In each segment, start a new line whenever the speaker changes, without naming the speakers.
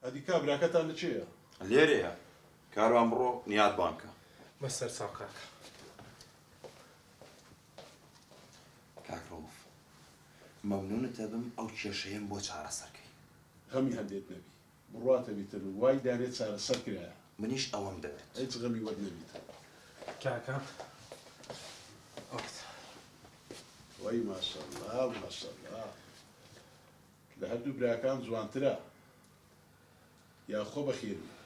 ئەدی کابراکەتان لە کێیە؟
لێرەیە. کاروان بڕۆ نیات بانگ کە.
بە سەرچاو کاکە.
کاک ڕەوف مەمنونت ئەبم ئەو کێشەیەم بۆ چارەسەر کەی.
غەمی هەندێت نەبی. بڕواتە بیتن وای دانێ چارەسەر کرایە.
منیش ئەوەم دەوێت.
هیچ غەمی وەت نەبیتن.
کاکە ئەوەت.
وەی ماشەڵا ماشەڵا لە هەردوو براکان جوانترە یاخۆ بەخێربێی.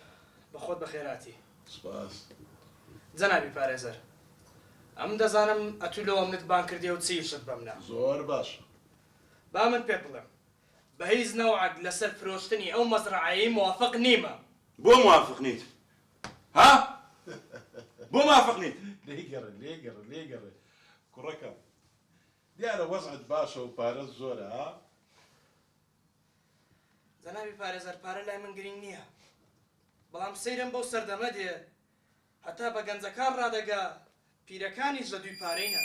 بەخۆت بەخێرهاتی.
سوپاس.
جەنابی پارێزەر ئەمن دەزانم ئەتوو لۆ ئەمنت بانگ کردیە و چ ئیشت بەمنە.
زۆر باشە.
با من پێت بڵێم بە هیچ نەوعەک لەسەر فرۆشتنی ئەو مەزرەعەیەی موافق نیمە.
بۆ موافق نیت ها بۆ موافق نیت؟
لێی گەڕێ لێی گەڕێ لێی گەڕێ کوڕەکەم دیارە وەزعت باشە و پارەت زۆرە ها؟
جەنابی پارێزەر پارە لای من گرینگ نییە بەڵام سەیرم بەو سەردەمە دێ هەتا بە گەنجەکان ڕادەگا پیرەکانیش لە دووی پارەینە.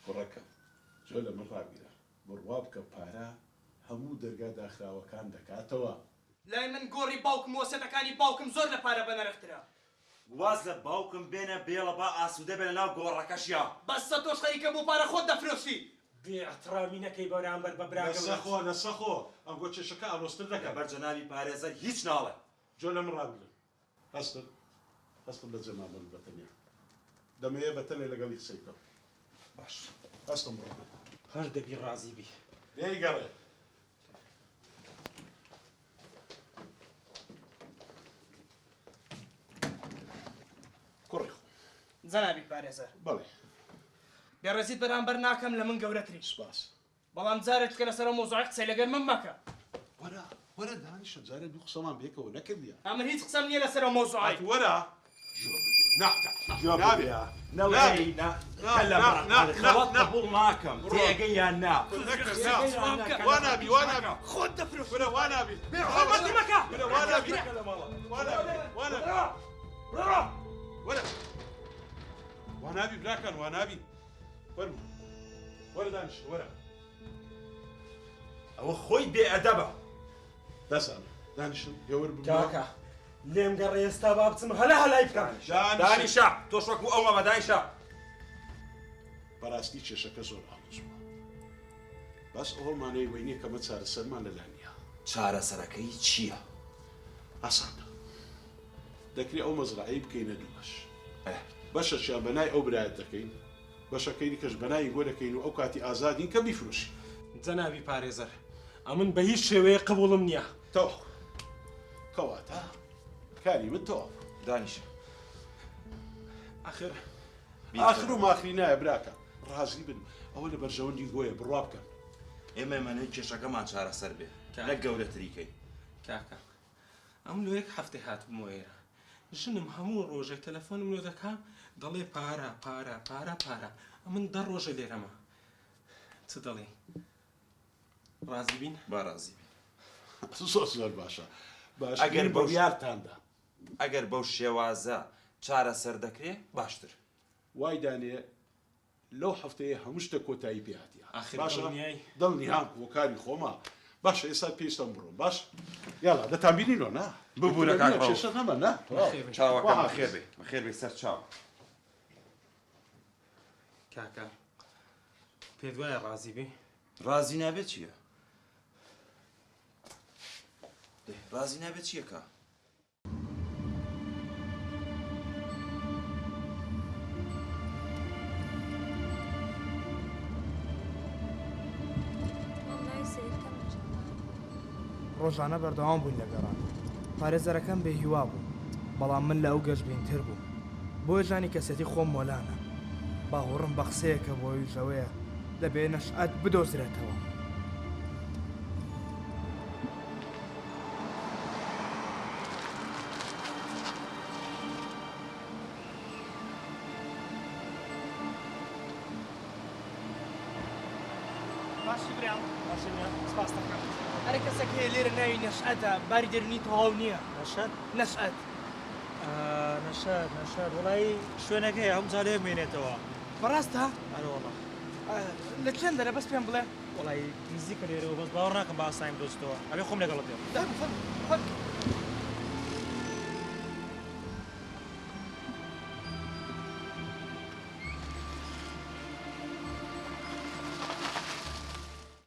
کوڕەکەم جۆ لە من ڕابگرە بڕوا بکە پارە هەموو دەرگا داخراوەکان دەکاتەوە.
لای من گۆڕی باوکم و وەسێتەکانی باوکم زۆر لە پارە بەنرخترە.
واز لە باوکم بێنە بێڵە با ئاسودە بێ لەناو گۆڕەکەشیا.
بەسە تۆش خەریکە بۆ پارە خۆت دەفرۆشی.
بێ ئیحترامی نەکەی بەرامبەر بە برا گەورەت.
لەسەخۆ لەسەخۆ ئەمگۆ کێشەکە ئالۆزتر دەکەن.
لەبەر جەنابی پارێزەر هیچ ناڵێم.
جۆ لە من ڕابگرن. هەستن هەستن بە جێمان بن بە تەنیا. دەمەوێ بە تەنێ لەگەڵی قسەی بکەم.
باش.
هەستن بڕۆن.
هەر دەبی ڕازی بی.
لێی گەڕێ. کوڕی خۆم.
جەنابی پارێزەر.
بەڵێ.
بێڕێزیت بەرامبەر ناکەم لە من گەورەتری.
سوپاس.
بەڵام جارێک تکە لەسەر ئەو مەوزوعە قسەی لەگەر من مەکە.
وەرە وەرە دانیشە جارێ دوو قسەمان بێکەوە نەکردیە.
ئەمن هیچ قسەم نییە لەسەر ئەو مەوزوعەی.
ئەتوو وەرە.
جوێ بگرە
نا
جوێ
نابێ
بگرە
نابێ
نەڵێی نا
نا
کە لە
نا نا نا
خەڵەت
نا
قبوڵ ناکەم
بڕۆ
تێئەگەی یان نا
نەکە نا
تێئەگەی یان نا کە
وا
لە
نابی
قبوڵیش
وا نابی
ناکەم.
خۆت دەفرۆشی.
کورە وا نابی
بێ حورمەتی مەکە.
کورە وا نابی وا نابی وا نابی وەرە وا نابی براکان وا نابی فەرموو وەرە دانیشە وەرە.
ئەوە خۆی بێ ئەدەبە.
دەسان دانیشن هێور ببنەوە.
کاکە لێم گەڕێ ئێستا با بچم هەلا هەلای بکەم.
دانیشە.
دانیشە تۆش وەکو ئەو مەبە دانیشە.
بەڕاستی کێشەکە زۆر ئاڵۆز بووە بەس ئەوە مانای وەی نیە کە مە چارەسەرمان لەلا نیە.
چارەسەرەکەی چیە؟
ئاسانە دەکرێ ئەو مەزرەعەی بکەینە دوو بەش بەشەکیان بە نای ئەو برایەت دەکەین بەشەکەی دیکەش بە ناوی گۆ دەکەین و ئەو کاتی ئازادین کە بیفرۆشین.
جەنابی پارێزەر ئەمن بە هیچ شێوەیەک قبوڵم نیە.
تەواو کەواتە کاری من تەواو.
دانیشە.
ئاخر.
ئاخر و ماخری نایە براکەم ڕازی بن ئەوە لە بەرژەوەندی گۆیە بڕوا بکەن.
ئێمە ئەمانەوێت کێشەکەمان چارەسەر بێ نەک گەورەتری کەین.
کاکە ئەمن لۆ یەک هەفتەی هاتبوومەوە ئێرە ژنم هەموو ڕۆژێک تەلەفۆنم لۆ دەکا دەڵێ پارە پارە پارە پارە ئەمن دە ڕۆژە لێرەمە چ دەڵێی ڕازی بین؟
با ڕازی بین.
زۆر زۆر باشە
ئەگەر
باشترین
بەو
بڕیارتاندا.
ئەگەر بەو شێوازە چارەسەر دەکرێ باشتر.
وای دانێ لەو هەفتەیە هەموو شتە کۆتایی پێ هاتیە
ئاخر
باشە
دڵنیای؟
دڵنیام بۆ کاری خۆمە باشە ئێستا پێویستە من بڕۆم باش یاڵا دەتانبینینەوە نا
ببورە کاک ڕەوف.
کێشە نەما نا تەواو
بەخێر بێی.
چاوەکەم بەخێر
خواحافیز.
بێی بەخێر بێی سەر چاو.
کاکە پێت وایە ڕازی بی؟
ڕازی نابێ چییە؟ دەی ڕازی نابێ چییە کا؟
ڕۆژانە بەردەوام بووین لە گەڕان. پارێزەرەکەم بێ هیوا بوو، بەڵام من لە ئەو گەشبینتر بووم. بۆیە ژانی کەسێتی خۆم مۆلانە. باوەڕم بە قسەیەکە بۆ ئەویش ئەوەیە دەبێ نەشئەت بدۆزرێتەوە. باشی برام
باشی برام سپاس دەکەم.
ئەرێ کەسێک هەیە لێرە ناوی نەشئەتە باری دەروونی تەواو نییە.
نەشئەت؟
نەشئەت.
نەشئەت نەشئەت وەڵایی شوێنەک هەیە هەموو جار لەوێ بمێنێتەوە.
بەڕاستە؟
ئەرێ وەڵا.
لە چەند دەرە بەس پێم بڵێ.
وەڵای نزیکە لێرەوە بەس باوەڕ ناکەم بە ئاسانی بدۆزیتەوە ئەبێ خۆم لەگەڵت بێم.
دەرم فەرموو فەرموو.